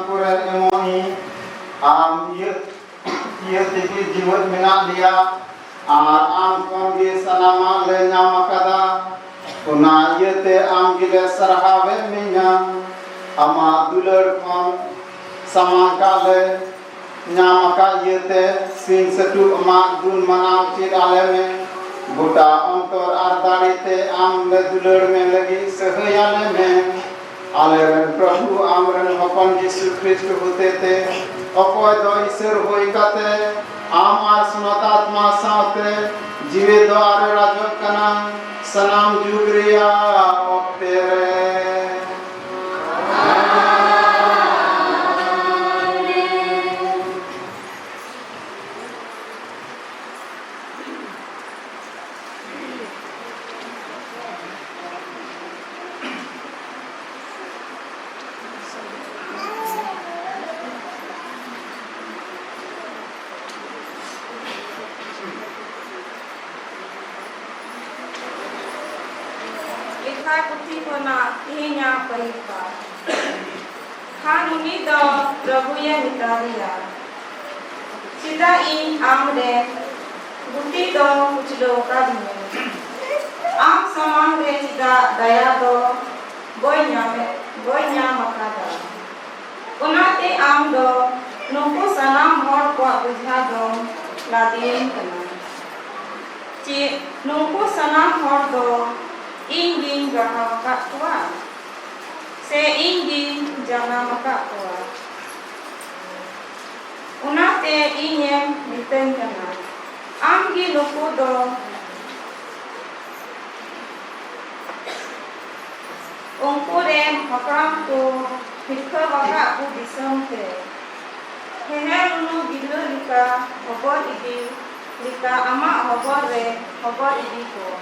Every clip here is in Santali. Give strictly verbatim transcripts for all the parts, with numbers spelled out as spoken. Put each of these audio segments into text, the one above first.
ᱠᱚᱨᱮ ᱮᱢᱚᱜ ᱤᱧ, ᱟᱢ ᱤᱭᱟᱹ ᱤᱭᱟᱹ ᱛᱮᱜᱮ ᱡᱤᱣᱮᱫ ᱢᱮᱱᱟᱜ ᱞᱮᱭᱟ, ᱟᱨ ᱟᱢ ᱠᱷᱚᱱ ᱜᱮ ᱥᱟᱱᱟᱢᱟᱜ ᱞᱮ ᱧᱟᱢ ᱟᱠᱟᱫᱟ᱾ ᱚᱱᱟ ᱤᱭᱟᱹᱛᱮ ᱟᱢ ᱜᱮᱞᱮ ᱥᱟᱨᱦᱟᱣᱮᱫ ᱢᱮᱭᱟ᱾ ᱟᱢᱟᱜ ᱫᱩᱞᱟᱹᱲ ᱠᱷᱚᱱ ᱥᱟᱢᱟᱝ ᱠᱟᱜ ᱞᱮ ᱧᱟᱢ ᱟᱠᱟᱫ ᱤᱭᱟᱹᱛᱮ, ᱥᱤᱧ ᱥᱟᱹᱴᱩᱵ ᱟᱢᱟᱜ ᱜᱩᱱ ᱢᱟᱱᱟᱣ ᱪᱮᱫ ᱟᱞᱮ ᱢᱮ᱾ ᱜᱚᱴᱟ ᱚᱱᱛᱚᱨ ᱟᱨ ᱫᱟᱲᱮ ᱛᱮ ᱟᱢ ᱞᱮ ᱫᱩᱞᱟᱹᱲ ᱢᱮ ᱞᱟᱹᱜᱤᱫ ᱥᱟᱹᱦᱟᱹᱭ ᱟᱞᱮ ᱢᱮ᱾ ᱟᱞᱮ ᱨᱮᱱ ᱯᱨᱚᱵᱷᱩ, ᱟᱢ ᱨᱮᱱ ᱦᱚᱯᱚᱱ ᱡᱤᱥᱩ ᱠᱷᱨᱤᱥᱴ ᱦᱚᱛᱮᱛᱮ, ᱚᱠᱚᱭ ᱫᱚ ᱤᱥᱚᱨ ᱦᱩᱭ ᱠᱟᱛᱮ ᱟᱢ ᱟᱨ ᱥᱚᱱᱟᱛ ᱟᱛᱢᱟ ᱥᱟᱶᱛᱮ ᱡᱤᱣᱤ ᱫᱚ ᱟᱨᱮ ᱨᱟᱡᱚᱜ ᱠᱟᱱᱟ, ᱥᱟᱱᱟᱢ ᱡᱩᱜᱽ ᱨᱮᱭᱟᱜ ᱚᱠᱛᱮ ᱨᱮ᱾ ᱞᱮᱠᱷᱟ ᱯᱩᱛᱷᱤ ᱠᱷᱚᱱᱟᱜ ᱛᱮᱦᱮᱧᱟᱜ ᱯᱟᱹᱦᱤᱞ ᱯᱟᱴ᱾ ᱠᱷᱟᱱ ᱩᱱᱤ ᱫᱚ ᱯᱨᱚᱵᱷᱩᱭᱮ ᱢᱮᱛᱟᱫᱮᱭᱟ, "ᱪᱮᱫᱟᱜ ᱤᱧ ᱟᱢ ᱨᱮᱱ ᱜᱩᱛᱤ ᱫᱚ ᱠᱩᱪᱞᱟᱹᱣ ᱟᱠᱟᱫᱤᱧᱟ? ᱟᱢ ᱥᱟᱢᱟᱝ ᱨᱮ ᱪᱮᱫᱟᱜ ᱫᱟᱭᱟ ᱫᱚ ᱵᱟᱹᱧ ᱧᱟᱢᱮ-, ᱵᱟᱹᱧ ᱧᱟᱢ ᱟᱠᱟᱫᱟ?" ᱚᱱᱟᱛᱮ ᱟᱢ ᱫᱚ ᱱᱩᱠᱩ ᱥᱟᱱᱟᱢ ᱦᱚᱲ ᱠᱚᱣᱟᱜ ᱵᱚᱡᱷᱟ ᱫᱚᱢ ᱞᱟᱫᱮᱭᱟᱹᱧ ᱠᱟᱱᱟ᱾ ᱪᱮᱫ ᱱᱩᱠᱩ ᱥᱟᱱᱟᱢ ᱦᱚᱲ ᱫᱚ ᱤᱧ ᱜᱤᱧ ᱜᱟᱲᱦᱟᱣ ᱟᱠᱟᱫ ᱠᱚᱣᱟ, ᱥᱮ ᱤᱧ ᱜᱤᱧ ᱡᱟᱱᱟᱢ ᱟᱠᱟᱫ ᱠᱚᱣᱟ? ᱚᱱᱟᱛᱮ ᱤᱧᱮᱢ ᱢᱤᱛᱟᱹᱧ ᱠᱟᱱᱟ, ᱟᱢ ᱜᱮ ᱱᱩᱠᱩ ᱫᱚ ᱩᱱᱠᱩ ᱨᱮᱱ ᱦᱟᱯᱲᱟᱢ ᱠᱚ ᱦᱤᱨᱠᱟᱹ ᱟᱠᱟᱫ ᱠᱚ ᱫᱤᱥᱚᱢ ᱛᱮ ᱦᱮᱦᱮᱨ ᱩᱱᱩ ᱜᱤᱫᱽᱨᱟᱹ ᱞᱮᱠᱟ ᱦᱚᱵᱚᱨ ᱤᱫᱤ ᱞᱮᱠᱟ ᱟᱢᱟᱜ ᱦᱚᱵᱚᱨ ᱨᱮ ᱦᱚᱵᱚᱨ ᱤᱫᱤ ᱠᱚᱢ᱾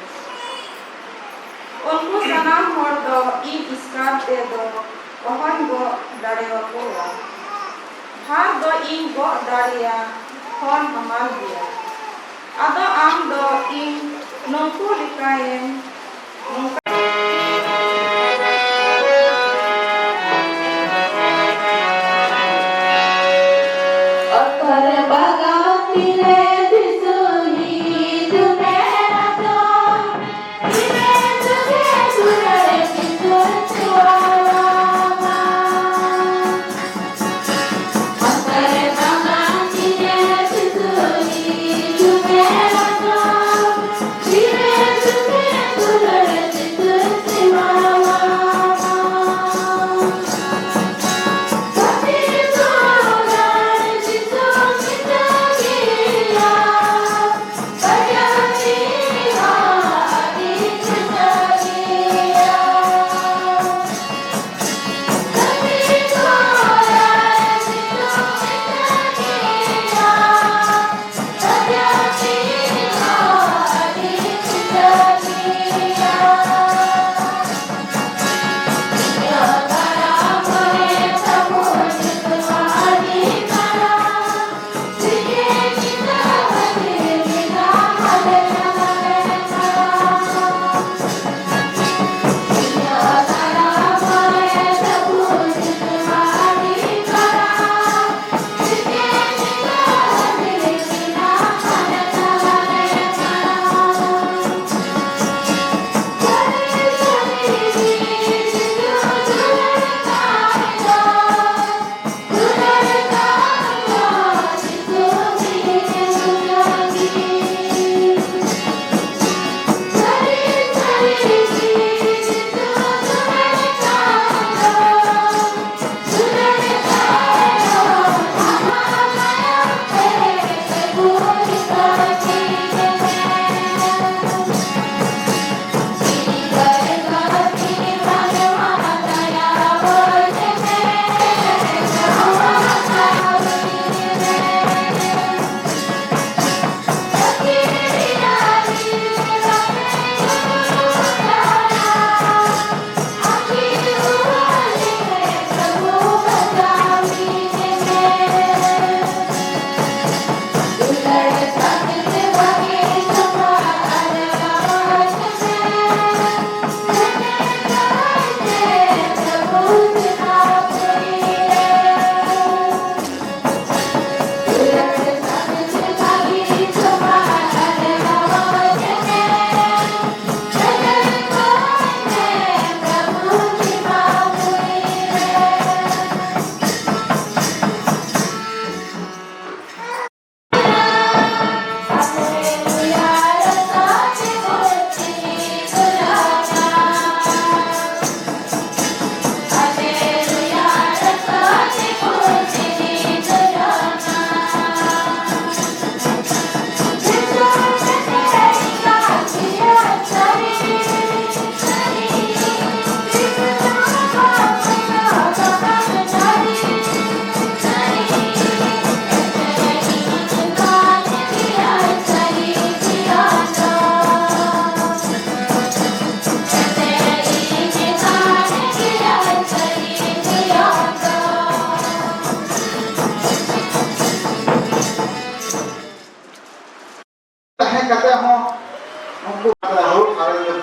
ᱩᱱᱠᱩ ᱥᱟᱱᱟᱢ ᱦᱚᱲ ᱫᱚ ᱤᱧ ᱮᱥᱠᱟᱨ ᱛᱮ ᱫᱚ ᱚᱦᱚᱧ ᱜᱚᱜ ᱫᱟᱲᱮᱭᱟᱠᱚᱣᱟ᱾ ᱦᱟᱨ ᱫᱚ ᱤᱧ ᱜᱚᱜ ᱫᱟᱲᱮᱭᱟᱜ ᱠᱷᱚᱱ ᱦᱟᱢᱟᱞ ᱜᱮᱭᱟ᱾ ᱟᱫᱚ ᱟᱢ ᱫᱚ ᱤᱧ ᱱᱩᱠᱩ ᱞᱮᱠᱟᱭᱮᱢ ᱱᱚᱝᱠᱟ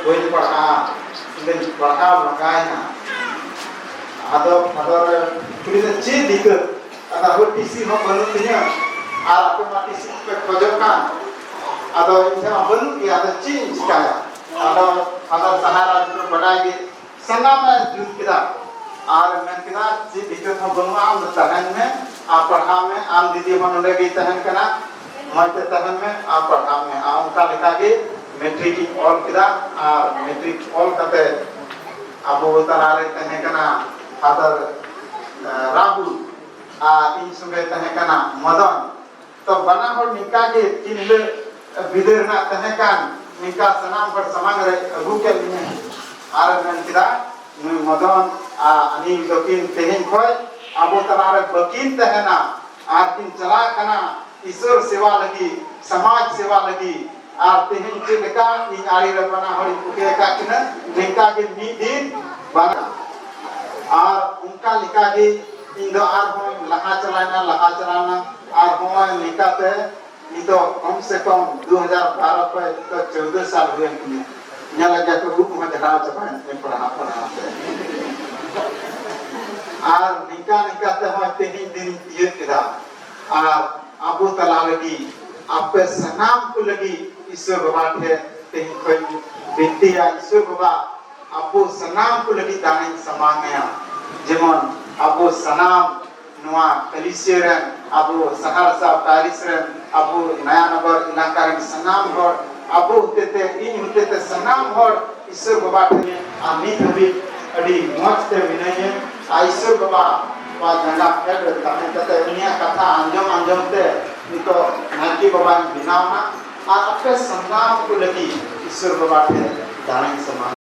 ᱵᱟᱹᱧ ᱯᱟᱲᱦᱟᱜᱼᱟ, ᱤᱧ ᱫᱚᱧ ᱯᱟᱲᱦᱟᱣ ᱞᱟᱸᱜᱟᱭᱮᱱᱟ᱾ ᱟᱫᱚ ᱯᱷᱟᱫᱟᱨ ᱠᱩᱞᱤ ᱫᱚ ᱪᱮᱫ ᱫᱤᱠᱟᱹᱛ? ᱟᱫᱚ ᱦᱳᱭ ᱴᱤᱥᱤ ᱦᱚᱸ ᱵᱟᱹᱱᱩᱜ ᱛᱤᱧᱟᱹ, ᱟᱨ ᱟᱯᱮ ᱢᱟ ᱴᱤᱥᱤ ᱯᱮ ᱠᱷᱚᱡᱚᱜ ᱠᱟᱱ, ᱟᱫᱚ ᱤᱧ ᱴᱷᱮᱱ ᱢᱟ ᱵᱟᱹᱱᱩᱜ ᱜᱮᱭᱟ, ᱟᱫᱚ ᱪᱮᱫ ᱤᱧ ᱪᱤᱠᱟᱭᱟ? ᱟᱫᱚ ᱯᱷᱟᱫᱟᱨ ᱥᱟᱦᱟᱨᱟ ᱡᱩᱫᱤ ᱵᱟᱰᱟᱭ ᱜᱮ ᱥᱟᱱᱟᱢᱮ ᱡᱩᱛ ᱠᱮᱫᱟ ᱟᱨ ᱢᱮᱱ ᱠᱮᱫᱟ, "ᱪᱮᱫ ᱫᱤᱠᱟᱹᱛ ᱦᱚᱸ ᱵᱟᱹᱱᱩᱜᱼᱟ, ᱟᱢ ᱫᱚ ᱛᱟᱦᱮᱱ ᱢᱮ ᱟᱨ ᱯᱟᱲᱦᱟᱜ ᱢᱮ, ᱟᱢ ᱫᱤᱫᱤ ᱦᱚᱸ ᱱᱚᱰᱮ ᱜᱮᱭ ᱛᱟᱦᱮᱱ ᱠᱟᱱᱟ, ᱢᱚᱡᱽ ᱛᱮ ᱛᱟᱦᱮᱱ ᱢᱮ ᱟᱨ ᱯᱟᱲᱦᱟᱜ ᱢᱮ᱾" ᱟᱨ ᱚᱱᱠᱟ ᱞᱮᱠᱟ ᱜᱮ ᱢᱮᱴᱨᱤᱠ ᱤᱧ ᱚᱞ ᱠᱮᱫᱟ ᱟᱨ ᱢᱮᱴᱨᱤᱠ ᱚᱞ ᱠᱟᱛᱮ ᱟᱵᱚ ᱛᱟᱞᱟᱨᱮ ᱛᱟᱦᱮᱸ ᱠᱟᱱᱟ ᱯᱷᱟᱫᱟᱨ, ᱮ, ᱨᱟᱦᱩᱞ ᱟᱨ ᱤᱧ ᱥᱚᱸᱜᱮ ᱛᱟᱦᱮᱸ ᱠᱟᱱᱟ ᱢᱚᱫᱚᱱ᱾ ᱛᱚ ᱵᱟᱱᱟ ᱦᱚᱲ ᱱᱤᱝᱠᱟ ᱜᱮ ᱛᱤᱱ ᱦᱤᱞᱳᱜ ᱵᱤᱫᱟᱹᱭ ᱨᱮᱱᱟᱜ ᱛᱟᱦᱮᱸ ᱠᱟᱱ, ᱱᱤᱝᱠᱟ ᱥᱟᱱᱟᱢ ᱦᱚᱲ ᱥᱟᱢᱟᱝ ᱨᱮ ᱟᱹᱜᱩ ᱠᱮᱫ ᱞᱤᱧᱟᱹ ᱟᱨ ᱢᱮᱱ ᱠᱮᱫᱟ, "ᱱᱩᱭ ᱢᱚᱫᱚᱱ ᱟᱨ ᱟᱹᱱᱤᱞ ᱫᱚᱠᱤᱱ ᱛᱮᱦᱮᱧ ᱠᱷᱚᱱ ᱟᱵᱚ ᱛᱟᱞᱟᱨᱮ ᱵᱟᱹᱠᱤᱱ ᱛᱟᱦᱮᱱᱟ ᱟᱨ ᱠᱤᱱ ᱪᱟᱞᱟᱜ ᱠᱟᱱᱟ ᱤᱥᱚᱨ ᱥᱮᱵᱟ ᱞᱟᱹᱜᱤᱫ, ᱥᱚᱢᱟᱡᱽ ᱥᱮᱵᱟ ᱞᱟᱹᱜᱤᱫ᱾" ᱟᱨ ᱛᱮᱦᱮᱧ ᱪᱮᱫ ᱞᱮᱠᱟ ᱤᱧ ᱟᱲᱮ ᱨᱮ ᱵᱟᱱᱟ ᱦᱚᱲᱤᱧ ᱩᱴᱷᱟᱹ ᱟᱠᱟᱫ ᱠᱤᱱᱟ, ᱱᱤᱝᱠᱟ ᱜᱮ ᱢᱤᱫ ᱫᱤᱱ ᱵᱟᱝ᱾ ᱟᱨ ᱚᱱᱠᱟ ᱞᱮᱠᱟ ᱜᱮ ᱤᱧ ᱫᱚ ᱟᱨᱦᱚᱸ ᱞᱟᱦᱟ ᱪᱟᱞᱟᱣᱮᱱᱟ, ᱞᱟᱦᱟ ᱪᱟᱞᱟᱣᱮᱱᱟ᱾ ᱟᱨ ᱦᱚᱸᱜᱼᱚᱭ ᱱᱤᱝᱠᱟᱛᱮ ᱱᱤᱛᱚᱜ ᱠᱚᱢ ᱥᱮ ᱠᱚᱢ ᱫᱩ ᱦᱟᱡᱟᱨ ᱵᱟᱨᱚ ᱠᱷᱚᱱ ᱱᱤᱛᱚᱜ ᱪᱳᱫᱽᱫᱳ ᱥᱟᱞ ᱦᱩᱭᱮᱱ ᱛᱤᱧᱟ᱾ ᱧᱮᱞ ᱟᱹᱜᱩ ᱠᱚ ᱦᱚᱸ ᱡᱷᱟᱲᱟᱣ ᱪᱟᱵᱟᱭᱮᱱ ᱛᱤᱧᱟ ᱯᱟᱲᱦᱟᱣ ᱯᱟᱲᱦᱟᱣ ᱛᱮ᱾ ᱟᱨ ᱱᱤᱝᱠᱟ ᱱᱤᱝᱠᱟ ᱛᱮᱦᱚᱸ ᱛᱮᱦᱮᱧ ᱫᱤᱱ ᱤᱧ ᱛᱤᱭᱳᱜ ᱠᱮᱫᱟ᱾ ᱟᱨ ᱟᱵᱚ ᱛᱟᱞᱟ ᱞᱟᱹᱜᱤᱫ, ᱟᱯᱮ ᱥᱟᱱᱟᱢ ᱠᱚ ᱞᱟᱹᱜᱤᱫ ᱤᱥᱚᱨ ᱵᱟᱵᱟ ᱴᱷᱮᱱ ᱛᱮᱦᱮᱧ ᱠᱷᱚᱱ ᱵᱤᱱᱛᱤᱭᱟ, ᱤᱥᱚᱨ ᱵᱟᱵᱟ ᱟᱵᱚ ᱥᱟᱱᱟᱢ ᱠᱚ ᱞᱟᱹᱜᱤᱫ ᱫᱟᱱᱤᱧ ᱥᱟᱢᱟᱝ ᱟᱭᱟ᱾ ᱡᱮᱢᱚᱱ ᱟᱵᱚ ᱥᱟᱱᱟᱢ ᱱᱚᱣᱟ ᱠᱟᱞᱤᱥᱤᱭᱟ ᱨᱮᱱ, ᱟᱵᱚ ᱥᱟᱦᱟᱨᱥᱟ ᱯᱟᱹᱨᱤᱥ ᱨᱮᱱ, ᱟᱵᱚ ᱱᱟᱭᱟᱱᱚᱜᱚᱨ ᱮᱞᱟᱠᱟ ᱨᱮᱱ ᱥᱟᱱᱟᱢ ᱦᱚᱲ, ᱟᱵᱚ ᱦᱚᱛᱮᱛᱮ, ᱤᱧ ᱦᱚᱛᱮᱛᱮ ᱥᱟᱱᱟᱢ ᱦᱚᱲ ᱤᱥᱚᱨ ᱵᱟᱵᱟ ᱴᱷᱮᱱ ᱟᱨ ᱱᱤᱛ ᱦᱟᱹᱵᱤᱡ ᱟᱹᱰᱤ ᱢᱚᱡᱽ ᱛᱮ ᱢᱤᱱᱟᱹᱧᱟ᱾ ᱟᱨ ᱤᱥᱚᱨ ᱵᱟᱵᱟ ᱱᱚᱣᱟ ᱡᱟᱸᱜᱟ ᱯᱷᱮᱰ ᱨᱮ ᱛᱟᱦᱮᱸ ᱠᱟᱛᱮ ᱩᱱᱤᱭᱟᱜ ᱠᱟᱛᱷᱟ ᱟᱸᱡᱚᱢ ᱟᱸᱡᱚᱢ ᱛᱮ ᱱᱤᱛᱚᱜ ᱱᱟᱭᱠᱮ ᱵᱟᱵᱟᱧ ᱵᱮᱱᱟᱣ ᱮᱱᱟ᱾ ᱟᱨ ᱟᱯᱮ ᱥᱟᱱᱟᱢ ᱠᱚ ᱞᱟᱹᱜᱤᱫ ᱤᱥᱚᱨ ᱵᱟᱵᱟ ᱴᱷᱮᱱ ᱫᱟᱱᱤᱧ ᱥᱟᱢᱟᱝ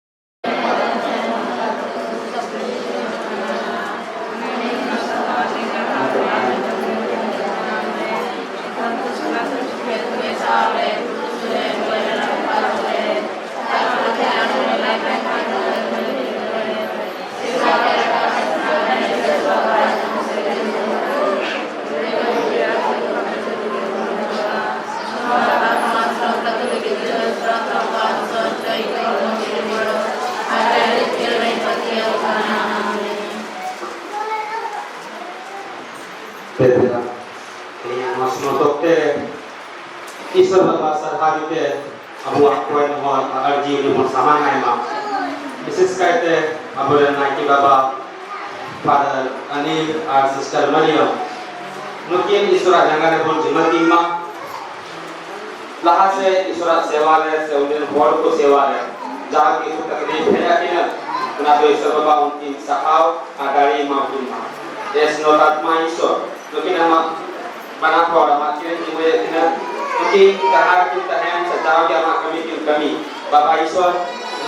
ᱛᱮᱦᱮᱧᱟᱜ ᱱᱚᱣᱟ ᱥᱚᱢᱚᱭ ᱚᱠᱛᱮ ᱨᱮ ᱤᱥᱚᱨ ᱵᱟᱵᱟ ᱥᱟᱨᱦᱟᱣ ᱛᱮ ᱟᱵᱚᱣᱟᱜ ᱠᱚᱭ ᱱᱚᱣᱟ ᱟᱨᱡᱤ ᱩᱱᱤ ᱵᱚᱱ ᱥᱟᱢᱟᱝ ᱟᱭ ᱢᱟ᱾ ᱵᱤᱥᱮᱥ ᱠᱟᱭᱛᱮ ᱟᱵᱚᱨᱮᱱ ᱱᱟᱭᱠᱮ ᱵᱟᱵᱟ, ᱯᱷᱟᱫᱟᱨ ᱟᱱᱤᱞ ᱟᱨ ᱥᱤᱥᱴᱟᱨ ᱢᱟᱨᱤᱭᱟᱢ, ᱱᱩᱠᱤᱱ ᱤᱥᱚᱨᱟᱜ ᱡᱟᱸᱜᱟ ᱨᱮᱵᱚᱱ ᱡᱤᱢᱟᱹ ᱠᱤᱱ ᱢᱟ᱾ ᱞᱟᱦᱟ ᱥᱮᱫ ᱤᱥᱚᱨᱟᱜ ᱥᱮᱵᱟ ᱨᱮ ᱥᱮ ᱩᱱᱤ ᱨᱮᱱ ᱦᱚᱲ ᱠᱚ ᱥᱮᱵᱟ ᱨᱮ ᱡᱟᱦᱟᱸ ᱠᱤᱪᱷᱩ ᱛᱟᱠᱞᱤᱯ ᱦᱮᱡ ᱟᱹᱠᱤᱱᱟ, ᱚᱱᱟ ᱫᱚ ᱤᱥᱚᱨ ᱵᱟᱵᱟ ᱩᱱᱠᱤᱱ ᱥᱟᱦᱟᱣ ᱟᱨ ᱫᱟᱲᱮ ᱮᱢᱟ ᱠᱤᱱ ᱢᱟ᱾ ᱮᱥ ᱱᱚᱛᱟᱛᱢᱟ ᱤᱥᱚᱨ, ᱱᱩᱠᱤᱱ ᱟᱢᱟᱜ ᱵᱟᱱᱟ ᱦᱚᱲ ᱟᱢᱟᱜ ᱠᱤᱱ ᱡᱤᱢᱟᱹᱭᱮᱫ ᱠᱤᱱᱟ, ᱱᱩᱠᱤᱱ ᱡᱟᱦᱟᱸ ᱨᱮᱠᱤᱱ ᱛᱟᱦᱮᱱ ᱥᱮ ᱡᱟᱦᱟᱸ ᱜᱮ ᱟᱢᱟᱜ ᱠᱟᱹᱢᱤ ᱠᱤᱱ ᱠᱟᱹᱢᱤ, ᱵᱟᱵᱟ ᱤᱥᱚᱨ,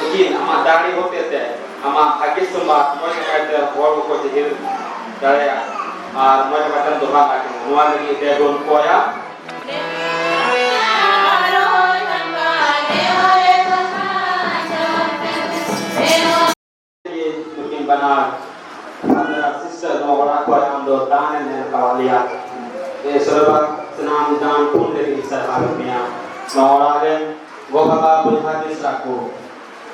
ᱱᱩᱠᱤᱱ ᱟᱢᱟᱜ ᱫᱟᱲᱮ ᱦᱚᱛᱮ ᱛᱮ ᱟᱢᱟᱜ ᱵᱷᱟᱜᱮ ᱥᱚᱢᱵᱟᱫ ᱢᱚᱡᱽ ᱱᱟᱯᱟᱭ ᱛᱮ ᱦᱚᱲ ᱠᱚᱠᱚ ᱡᱮᱦᱮᱞ ᱫᱟᱲᱮᱭᱟᱜ ᱟᱨ ᱢᱚᱡᱽ ᱱᱟᱯᱟᱭ ᱛᱮᱢ ᱫᱚᱦᱚ ᱫᱟᱲᱮᱭᱟᱜ ᱠᱟᱱᱟ᱾ ᱱᱚᱣᱟ ᱞᱟᱹᱜᱤᱫ ᱛᱮ ᱵᱚᱱ ᱠᱚᱭᱟ᱾ ᱱᱩᱠᱤᱱ ᱵᱟᱱᱟᱨ brother ᱟᱨ sister ᱱᱚᱣᱟ ᱚᱲᱟᱜ ᱠᱷᱚᱱ ᱟᱢ ᱫᱚ ᱫᱟᱱ ᱮᱢ ᱮᱢ ᱠᱟᱣᱟᱫ ᱞᱮᱭᱟ᱾ ᱮ ᱥᱚᱨᱵᱟ ᱥᱟᱱᱟᱢ ᱫᱟᱱ ᱯᱩᱱ ᱞᱟᱹᱜᱤᱫ ᱥᱟᱨᱦᱟᱣ ᱮᱢ ᱯᱮᱭᱟ᱾ ᱱᱚᱣᱟ ᱚᱲᱟᱜ ᱨᱮᱱ ᱜᱚ ᱵᱟᱵᱟ ᱵᱚᱭᱦᱟ ᱢᱤᱥᱨᱟ ᱠᱚ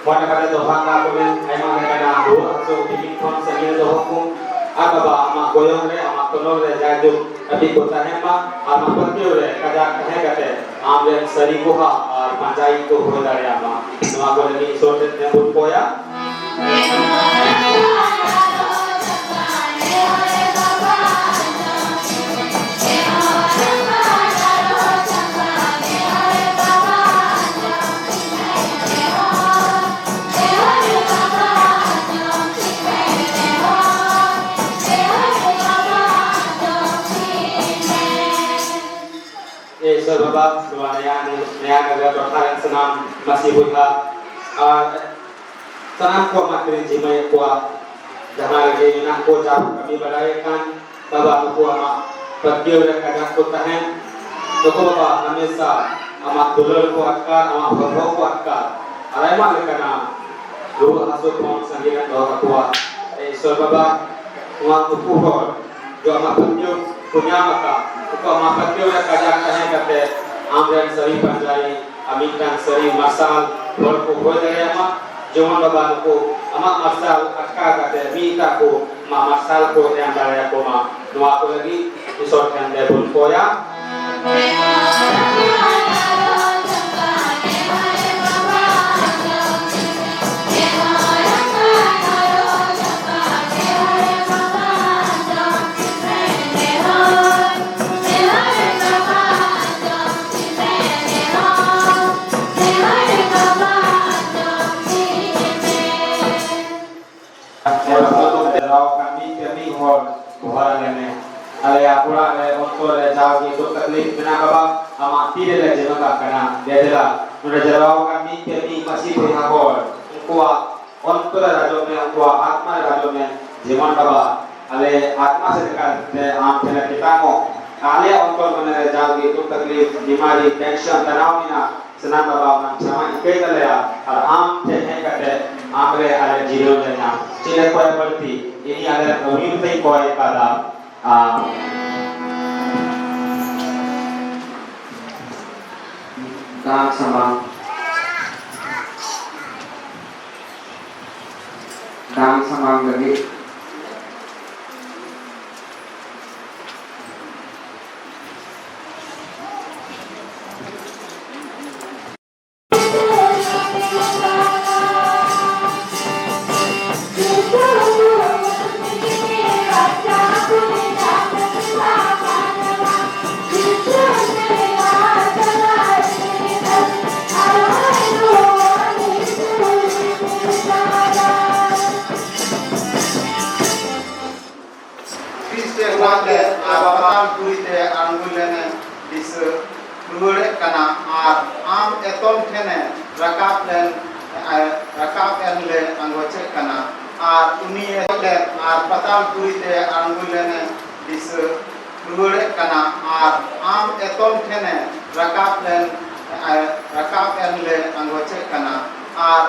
ᱢᱚᱱᱮ ᱠᱟᱛᱮ ᱫᱚᱦᱟ ᱠᱟᱜ ᱠᱚ ᱢᱮ, ᱟᱭᱢᱟ ᱞᱮᱠᱟᱱᱟᱜ ᱨᱩᱣᱟᱹ ᱦᱟᱹᱥᱩ ᱵᱤᱜᱷᱤᱱ ᱠᱷᱚᱱ ᱥᱟᱺᱜᱤᱧ ᱨᱮ ᱫᱚᱦᱚ ᱠᱚ᱾ ᱟᱨ ᱵᱟᱵᱟ, ᱟᱢᱟᱜ ᱜᱚᱭᱚᱱ ᱨᱮ, ᱟᱢᱟᱜ ᱛᱚᱱᱚᱞ ᱨᱮ ᱡᱟᱭᱡᱩᱜᱽ ᱦᱟᱹᱵᱤᱡ ᱠᱚ ᱛᱟᱦᱮᱱ ᱢᱟ᱾ ᱟᱨ ᱟᱢᱟᱜ ᱯᱟᱹᱛᱭᱟᱹᱣ ᱨᱮ ᱠᱟᱡᱟᱠ ᱛᱟᱦᱮᱸ ᱠᱟᱛᱮ ᱟᱢ ᱨᱮᱱ ᱥᱟᱹᱨᱤ ᱠᱚᱦᱟ ᱟᱨ ᱯᱟᱸᱡᱟᱭᱤᱡ ᱠᱚ ᱦᱩᱭ ᱫᱟᱲᱮᱭᱟᱜ ᱢᱟ᱾ ᱱᱚᱣᱟ ᱠᱚ ᱞᱟᱹᱜᱤᱫ ᱤᱥᱚᱨ ᱴᱷᱮᱱ ᱱᱮᱦᱚᱨ ᱠᱚᱭᱟ᱾ ᱮ ᱤᱥᱚᱨ ᱵᱟᱵᱟ, ᱱᱚᱣᱟ ᱱᱮᱭᱟ, ᱱᱮᱭᱟ ᱱᱟᱜᱟᱨ ᱴᱚᱴᱷᱟ ᱨᱮᱱ ᱥᱟᱱᱟᱢ ᱢᱟᱹᱥᱤ ᱵᱚᱭᱦᱟ ᱟᱨ ᱥᱟᱱᱟᱢ ᱠᱚ ᱟᱢᱟᱜ ᱠᱤᱱ ᱡᱤᱢᱟᱹᱭᱮᱫ ᱠᱚᱣᱟ, ᱡᱟᱦᱟᱸ ᱨᱮᱜᱮ ᱢᱮᱱᱟᱜ ᱠᱚ, ᱡᱟ ᱠᱚ ᱠᱟᱹᱢᱤ ᱵᱟᱲᱟᱭᱮᱫ ᱠᱟᱱ, ᱵᱟᱵᱟ, ᱱᱩᱠᱩ ᱟᱢᱟᱜ ᱯᱟᱹᱛᱭᱟᱹᱣ ᱨᱮ ᱠᱟᱡᱟᱠ ᱠᱚ ᱛᱟᱦᱮᱱ᱾ ᱱᱩᱠᱩ ᱵᱟᱵᱟ ᱦᱟᱢᱮᱥᱟ ᱟᱢᱟᱜ ᱫᱩᱞᱟᱹᱲ ᱠᱚ ᱟᱴᱠᱟᱨ, ᱟᱢᱟᱜ ᱦᱚᱨᱦᱚ ᱠᱚ ᱟᱴᱠᱟᱨ, ᱟᱨ ᱟᱭᱢᱟ ᱞᱮᱠᱟᱱᱟᱜ ᱨᱩᱣᱟᱹ ᱦᱟᱹᱥᱩ ᱠᱷᱚᱱ ᱥᱟᱺᱜᱤᱧ ᱨᱮᱢ ᱫᱚᱦᱚ ᱠᱟᱠᱚᱣᱟ᱾ ᱮ ᱤᱥᱚᱨ ᱵᱟᱵᱟ, ᱱᱚᱣᱟ ᱱᱩᱠᱩ ᱦᱚᱲ ᱡᱚ ᱟᱢᱟᱜ ᱯᱟᱹᱛᱭᱟᱹᱣ ᱠᱚ ᱧᱟᱢ ᱟᱠᱟᱫ, ᱩᱱᱠᱩ ᱟᱢᱟᱜ ᱯᱟᱹᱛᱭᱟᱹᱣ ᱨᱮ ᱠᱟᱡᱟᱠ ᱛᱟᱦᱮᱸ ᱠᱟᱛᱮ ᱟᱢ ᱨᱮᱱ ᱥᱟᱹᱨᱤ ᱯᱟᱸᱡᱟᱭᱤᱡ ᱟᱨ ᱢᱤᱫᱴᱟᱝ ᱥᱟᱹᱨᱤ ᱢᱟᱨᱥᱟᱞ ᱦᱚᱲ ᱠᱚ ᱦᱩᱭ ᱫᱟᱲᱮᱭᱟᱜ ᱢᱟ᱾ ᱡᱮᱢᱚᱱ ᱵᱟᱵᱟ, ᱱᱩᱠᱩ ᱟᱢᱟᱜ ᱢᱟᱨᱥᱟᱞ ᱟᱴᱠᱟᱨ ᱠᱟᱛᱮ ᱢᱤᱫ ᱮᱴᱟᱜ ᱠᱚ ᱟᱢᱟᱜ ᱢᱟᱨᱥᱟᱞ ᱠᱚ ᱮᱢ ᱫᱟᱲᱮᱭᱟᱠᱚ ᱢᱟ᱾ ᱱᱚᱣᱟ ᱠᱚ ᱞᱟᱹᱜᱤᱫ ᱤᱥᱚᱨ ᱴᱷᱮᱱ ᱞᱮ ᱵᱚᱱ ᱠᱚᱭᱟ᱾ ᱡᱟᱣᱨᱟ ᱟᱠᱟᱱ ᱢᱤᱫ ᱛᱮ ᱢᱤᱫ ᱦᱚᱲ ᱜᱚᱦᱚᱲ ᱟᱞᱮ ᱢᱮ᱾ ᱟᱞᱮᱭᱟᱜ ᱚᱲᱟᱜ ᱨᱮ, ᱚᱱᱛᱚᱨ ᱨᱮ ᱡᱟᱣᱜᱮ ᱫᱩᱠ ᱛᱟᱠᱞᱤᱯ ᱢᱮᱱᱟᱜ ᱵᱟᱵᱟ, ᱟᱢᱟᱜ ᱛᱤ ᱨᱮᱞᱮ ᱡᱤᱢᱟᱹ ᱠᱟᱜ ᱠᱟᱱᱟ᱾ ᱫᱮ ᱫᱮᱞᱟ, ᱱᱚᱰᱮ ᱡᱟᱣᱨᱟ ᱟᱠᱟᱱ ᱢᱤᱫ ᱛᱮ ᱢᱤᱫ ᱢᱟᱹᱥᱤ ᱵᱚᱭᱦᱟ ᱦᱚᱲ, ᱩᱱᱠᱩᱣᱟᱜ ᱚᱱᱛᱚᱨ ᱨᱮ ᱨᱟᱡᱚᱜ ᱢᱮ, ᱩᱱᱠᱩᱣᱟᱜ ᱟᱛᱢᱟ ᱨᱮ ᱨᱟᱡᱚᱜ ᱢᱮ᱾ ᱡᱮᱢᱚᱱ ᱵᱟᱵᱟ, ᱟᱞᱮ ᱟᱛᱢᱟ ᱥᱮᱫ ᱞᱮᱠᱟᱛᱮ ᱟᱢ ᱴᱷᱮᱱ ᱞᱮ ᱛᱮᱛᱟᱝᱚᱜ, ᱟᱞᱮᱭᱟᱜ ᱚᱱᱛᱚᱨ ᱢᱚᱱᱮ ᱨᱮ ᱡᱟᱣᱜᱮ ᱫᱩᱠ ᱛᱟᱠᱞᱤᱯ, ᱵᱤᱢᱟᱨᱤ, ᱴᱮᱱᱥᱚᱱ, ᱛᱟᱱᱟᱣ ᱢᱮᱱᱟᱜ, ᱥᱟᱱᱟᱢ ᱵᱟᱵᱟ ᱚᱱᱟ ᱥᱟᱢᱟᱝ ᱤᱠᱟᱹᱭ ᱛᱟᱞᱮᱭᱟ ᱟᱨ ᱟᱢ ᱴᱷᱮᱱ ᱦᱮᱡ ᱠᱟᱛᱮ ᱟᱢ ᱨᱮ ᱟᱞᱮ ᱡᱤᱨᱟᱹᱣ ᱞᱮ ᱧᱟᱢ᱾ ᱪᱮᱫ ᱞᱮ ᱠᱚᱭ ᱵᱟᱹᱲᱛᱤ? ᱤᱧ ᱟᱞᱮ ᱠᱟᱹᱢᱤ ᱛᱮᱧ ᱠᱚᱭ ᱠᱟᱫᱟ᱾ ᱟᱨ ᱫᱟᱱ ᱥᱟᱢᱟᱝ, ᱫᱟᱱ ᱥᱟᱢᱟᱝ ᱞᱟᱹᱜᱤᱫ ᱛᱤᱥ ᱛᱮ ᱚᱲᱟᱜ ᱞᱮ ᱟᱨ ᱯᱟᱛᱟᱞ ᱯᱩᱨᱤ ᱛᱮ ᱟᱬᱜᱚ ᱞᱮᱱᱮ ᱫᱤᱥᱟᱹ ᱨᱩᱣᱟᱹᱲᱮᱫ ᱠᱟᱱᱟ ᱟᱨ ᱟᱢ ᱮᱛᱚᱢ ᱴᱷᱮᱱᱮ ᱨᱟᱠᱟᱵ ᱞᱮᱱ, ᱮ, ᱨᱟᱠᱟᱵ ᱮᱱ ᱞᱮ ᱟᱸᱜᱚᱪᱮᱫ ᱠᱟᱱᱟ ᱟᱨ ᱩᱱᱤ ᱮᱛᱚᱢ ᱞᱮᱱ ᱟᱨ ᱯᱟᱛᱟᱞ ᱯᱩᱨᱤ ᱛᱮ ᱟᱬᱜᱚ ᱞᱮᱱᱮ ᱫᱤᱥᱟᱹ ᱨᱩᱣᱟᱹᱲᱮᱫ ᱠᱟᱱᱟ ᱟᱨ ᱟᱢ ᱮᱛᱚᱢ ᱴᱷᱮᱱᱮ ᱨᱟᱠᱟᱵ ᱞᱮᱱ, ᱮ, ᱨᱟᱠᱟᱵ ᱮᱱ ᱞᱮ ᱟᱸᱜᱚᱪᱮᱫ ᱠᱟᱱᱟ ᱟᱨ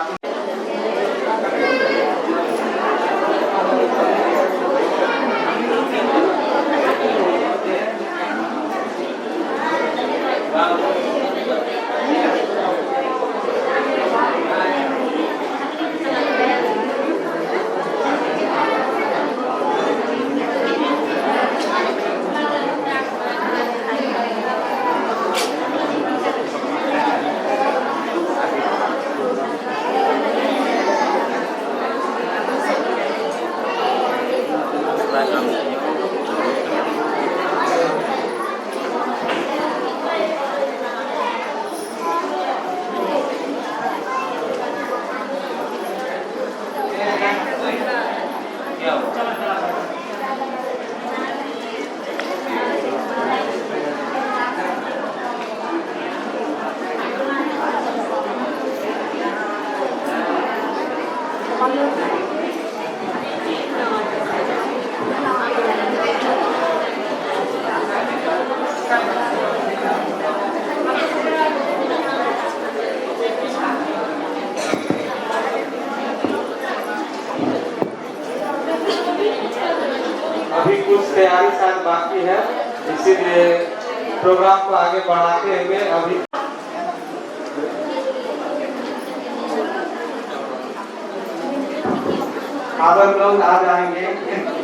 अभी कुछ तैयारी शायद बाकी है, इसीलिए प्रोग्राम को आगे बढ़ाते हुए अभी अब हम लोग आ जाएंगे।